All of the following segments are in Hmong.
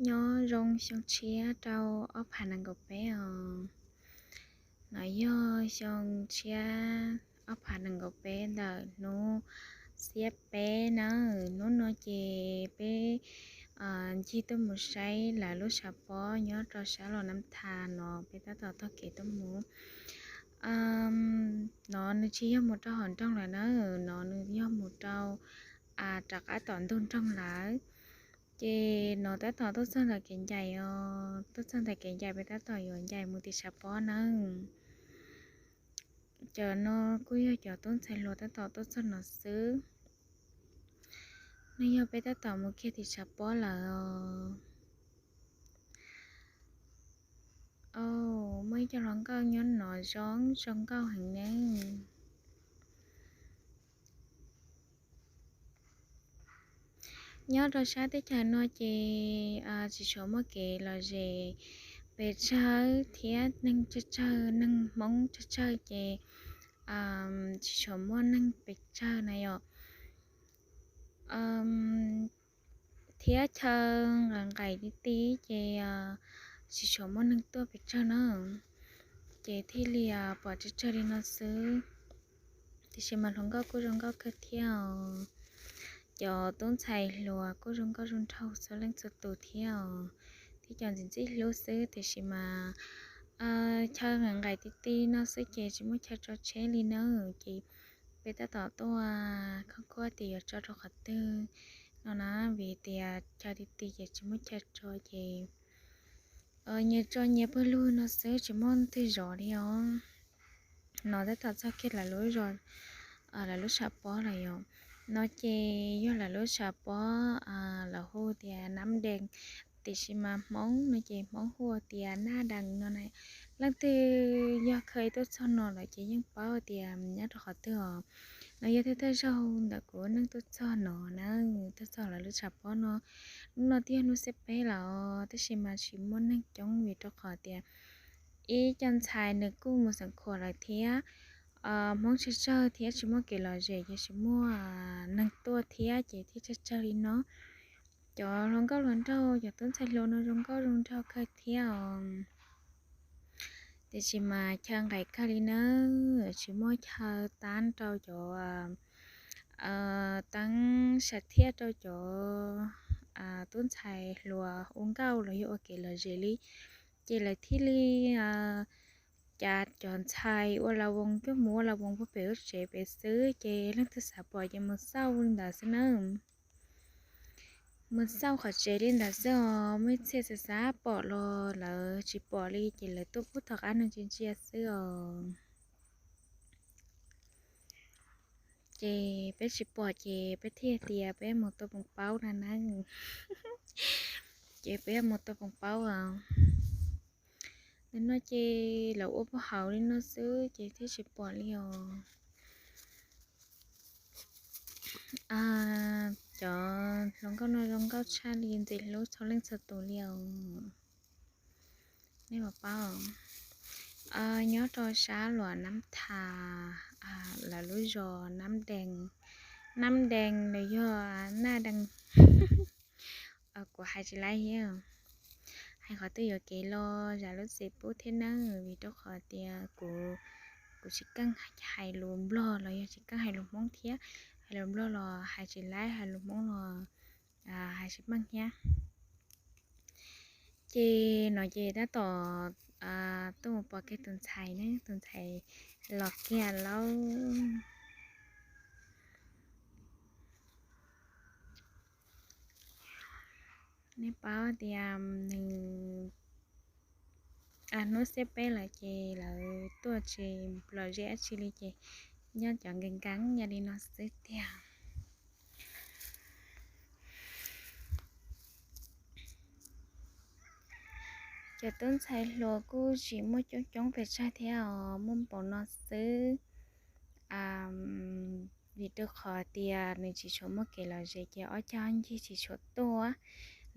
Nyob zoo xyoo tshiab rau ob phav nees nkaum peb os. No yog xyoo tshiab ob phav nees nkaum peb ntawm hnub xiab peb na. Hnub no ces peb ncig tuaj mus saib lawv lub tshav pob nyob rau sab Los Nam Thas no, peb tab tom taug kev tuaj mus. No nws tsis yog mus rau hauv nroog lawm na, no nws yog mus rau rov qab tom ntug nroog lawm. Ces no tab tom tuaj txog ntawm kev ncaim os, tuaj txog ntawm kev ncaim peb tab tom yuav ncaim mus tim tshav pob na. Cov no kuj yog cov tub ntxhais hluas tab tom tuaj txog no xwb. No yog peb tab tom mus kiag tim tshav pob lawm os. Muaj ib co hluas nkauj nyob no zoo zoo nkauj heev ne. Nyob rau sab teb chaws no ces tsis tshua muaj kev lom zem pes tsawg thiab neeg tsawg tsawg, neeg Hmoob tsawg tsawg ces tsis tshua muaj neeg pes tsawg na yom. Thiab chaw nqaim nqaim ti ti ces tsis tshua muaj neeg tuaj pes tsawg na, ces thiaj li pom tsawg tsawg li no xwb. Tiam sis mas hluas nkauj kuj zoo nkauj kawg thiab os. Cov tub ntxhais hluas kuj zoo nkauj zoo nraug txhua leej txhua tus thiab os. Thiab cov ntxim ntxim hlub xwb, tiam sis mas chaw nqaim nqaim ti ti no xwb ces tsis muaj chaw tso tsheb li na, ces peb tab tom tuaj khoob khuab tias yuav tso rau qhov twg no na, vim tias chaw ti ti ces tsis muaj chaw tso ces nyias tso nyias pawg lug no xwb, tsis muaj twg zov li os. No tab tom txog kiag lawv lub zos, lawv lub tshav pob lawm yom. No ces yog lawv lub tshav pob, lawv hu tias Nam Dees, tiam sis mas Hmoob no ces Hmoob hu tias Naj Dees no na. Leej twg yog kha tuaj txog no lawm ces yeej paub tias nyob rau qhov twg os. No yog thawj thawj zaug ntawm kuv neej tuaj txog no na, tuaj txog lawv lub tshav pob no. Hnub no twb yog hnub xiab peb lawm, tab sis mas tsis muaj neeg coob vim rau qhov tias ib co ntxhais nws kuj mus xeem khuam lawm thiab. Hmoob tsawg tsawg thiab tsis muaj kev lom zem ces tsis muaj neeg tuaj thiab ces thiaj tsawg tsawg li no. Cov hluas nkauj hluas nraug, cov tub ntxhais hluas no zoo nkauj zoo nraug kawg thiab os. Tiam sis mas chaw nqaim kawg li na, tsis muaj chaw tab rau cov teeb sam thiaj rau cov tub ntxhais hluas ua nkauj los yog ua kev lom zem li, ces lawv thiaj li cav cov ntxhais ua las voos coj mus ua las voos puag pem lub tsev pem xwb, ces leej twg xav pom ces mus xauj li ntawd xwb na. Mus xauj qhov tsev li ntawd xwb os, muaj ib txhia xav xav pom los lawv tsis pom li ces lawv tuaj pub tom qab neeg ntsia ntsia xwb os. Ces peb tsis pom ces peb thiaj tias peb mus tua poos paub na na. Ces peb mus tua poos paub os. Nim no ces lawv ua puag hauv li no xwb ces thiaj tsis pom li os. Cov hluas nkauj no zoo nkauj tshaj li, ntxim hlub txhua leej txhua tus li os. Nej puas paub, nyob rau sab Luam Nab Thas, lawv lub zos Nab Dees, Nab Dees los yog Naj Dees. Kuv hais tsis laib thiab, hais qhov twg yuav kev los zam lub txim pub thiab nawb, vim rau qhov tias kuv, kuv tsis keej hais lus Nplog los yog tsis keej hais lus Hmoob thiab, hais lus Nplog los hais tsis laib, hais lus Hmoob los hais tsis meej thiab. Ces no ces tab tom tuaj mus pom kiag tus ntxhais ne, tus ntxhais los kiag lauj. Nej paub tias nws hnub xiab peb lawm ces lawv tuaj tsis lom zem dab tsi li ces nyob cov nkees nkees nyob li no xwb tiag. Cov tub ntxhais hluas kuj tsis muaj coob coob pes tsawg thiab os, muaj npaum no xwb. Vim rau qhov tias nws tsis tshua muaj kev lom zem ces ob cag ncig tsis tshua tuaj,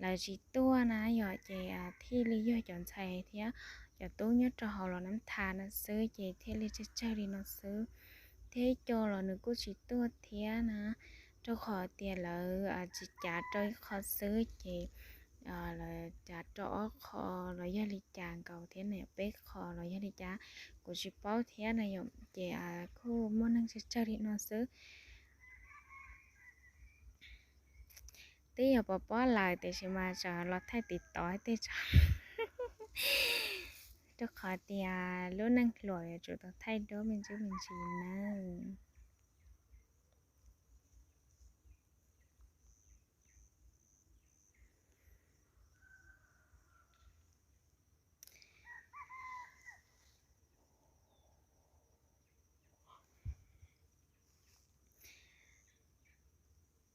lawv tsis tuaj na yom, ces thiaj li yog cov ntxhais thiab cov tub nyob rau hauv Luam Nab Thas no xwb ces thiaj li tsawg tsawg li no xwb. Thiab ib co los nws kuj tsis tuaj thiab na, rau qhov tias lawv tsis cav rau ib qho xwb ces lawv rau ob qho los yog li cas nkaus thiab na, peb qho los yog li cas kuv tsis paub thiab na yom. Ces kuj muaj neeg tsawg tsawg li no xwb. Twb yog pov pob lawm tiam sis mas tsam los thaij tiv tov tej tso, rau qhov tias lub neej hluas yuav tsum tau thaij duab me ntsis me ntsis nawb.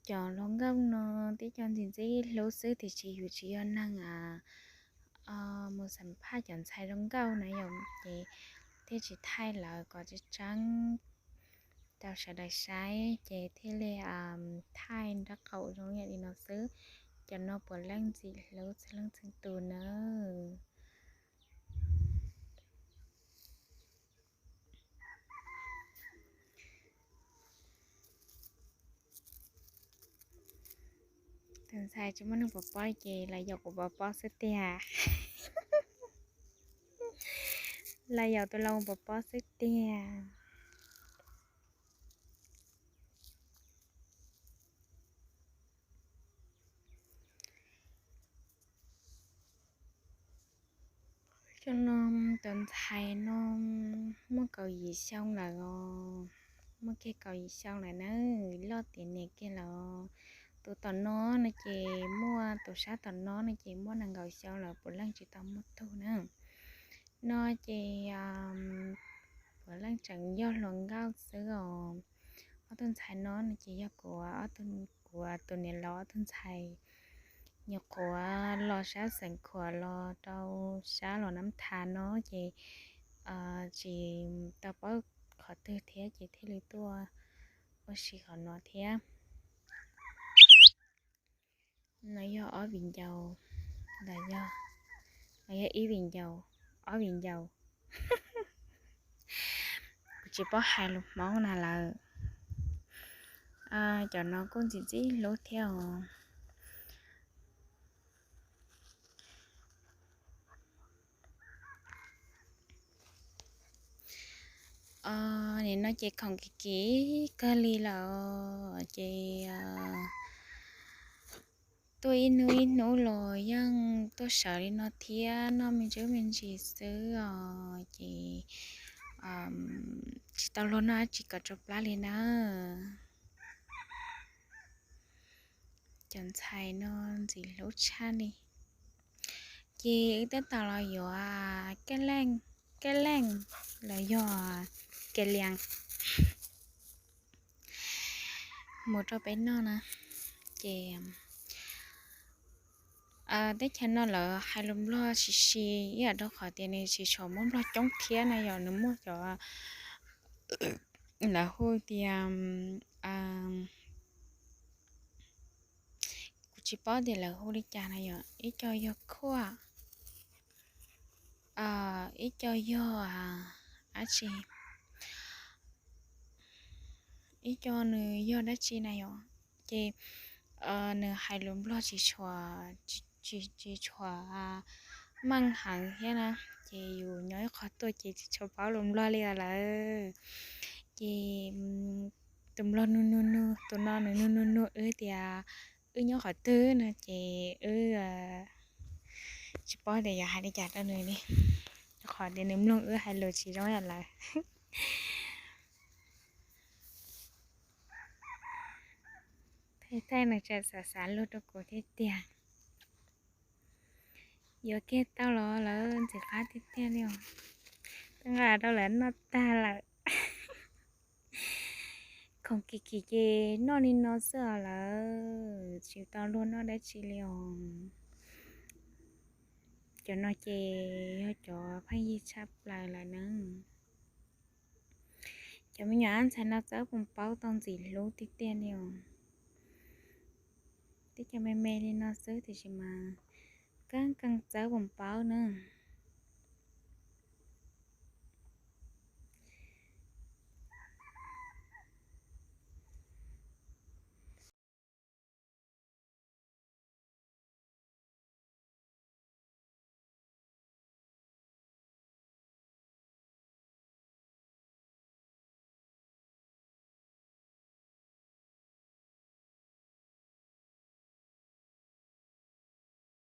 Cov hluas nkauj no tib co ntxim ntxim hlub xwb tiam sis yus tsis yog neeg mus xam phaj cov ntxhais hluas nkauj na yom, ces thiaj tsis thaij lawv kom tseeb tseeb rau sawv daws saib, ces thiaj li thaij nraub qaum zoo yam li no xwb. Cov no puav leej ntxim hlub txhua leej txhua tus nawb. Tus ntxhais tsis muaj neeg pov pob ces los yaum kuv pov pob xwb tiag. Los yaum tus laus pov pob xwb tiag. Cov no, tus ntxhais no muaj kaum yim xyoo lawm os, muaj kiag kaum yim xyoo lawm na, loj tiav niam kiag lawm. Tus tom no no ces muaj, tus sab tom no no ces muaj nees nkaum xyoo lawm, puav leej tsis tau muaj tug na. No ces puav leej tseem yog hluas nkauj xwb os. Ob tug ntxhais no no ces yog kuv, kuv tus niam laus ob tug ntxhais nyuam qhuav los sab xeev khuam los rau sab los nab thav no ces tsis tau paub qhov twg thiab ces thiaj li tuaj ua si qhov no thiab. No yog ob viv ncaus, ntawm yog, no yog ib viv ncaus, ob viv ncaus. Kuv tsis paub hais lus Hmoob na lawm. Cov no kuj ntxim ntxim hlub thiab os. Nim no ces khoom kim kim kawg li lawm ces tuaj ib hnub ib hnub los yeej tuaj sawv li no thiab noj me ntsis me ntsis xwb os ces tsis tau luag noj dab tsi kom tsau plab li na. Cov ntxhais no ntxim hlub tshaj li. Ces wb tab tom los yuav kab leej, kab leej los yog kiav lias mus rau peb noj na. Ces teb chaws no lawv hais lus Nplog sis sis ib yam rau qhov tias nws tsis tshua muaj Nplog coob thiab na yom, nws muaj cov lawv hu tias, kuv tsis paub tias lawv hu li cas na yom, ib co yog khuaj, ib co yog dab tsi, ib co nws yog dab tsi na yom. Ces nws hais lus Nplog tsis tshua, tsis tshua meej heev thiab na, ces yus nyob ib qho tuaj ces tsis tshua paub lus Nplog li os lawm. Ces tus Nplog nug nug nug, tus no nws nug nug nug wb tias wb nyob qhov twg no ces wb tsis paub tias yuav hais li cas rau nws li, rau qhov tias nws mloog wb hais lus tsis zoo yam lawv. Thaij thaij nws tseem xav xav luag rau kuv thiab tiag. Yuav kiag tau los lawv ntxim qab tiag tiag li os. Twb nqa rau lawv noj tag lawm. Khoom kim kim ces noj li no xwb os lawm, tsis tau luag noj dab tsi li os. Cov no ces yog cov pheej yig tshaj plaws lawm na. Cov me nyuam ntxhais no txawb poos paub tau ntxim hlub tiag tiag li os. Tib co me me li no xwb tiam sis mas keej keej txawb poos paub na.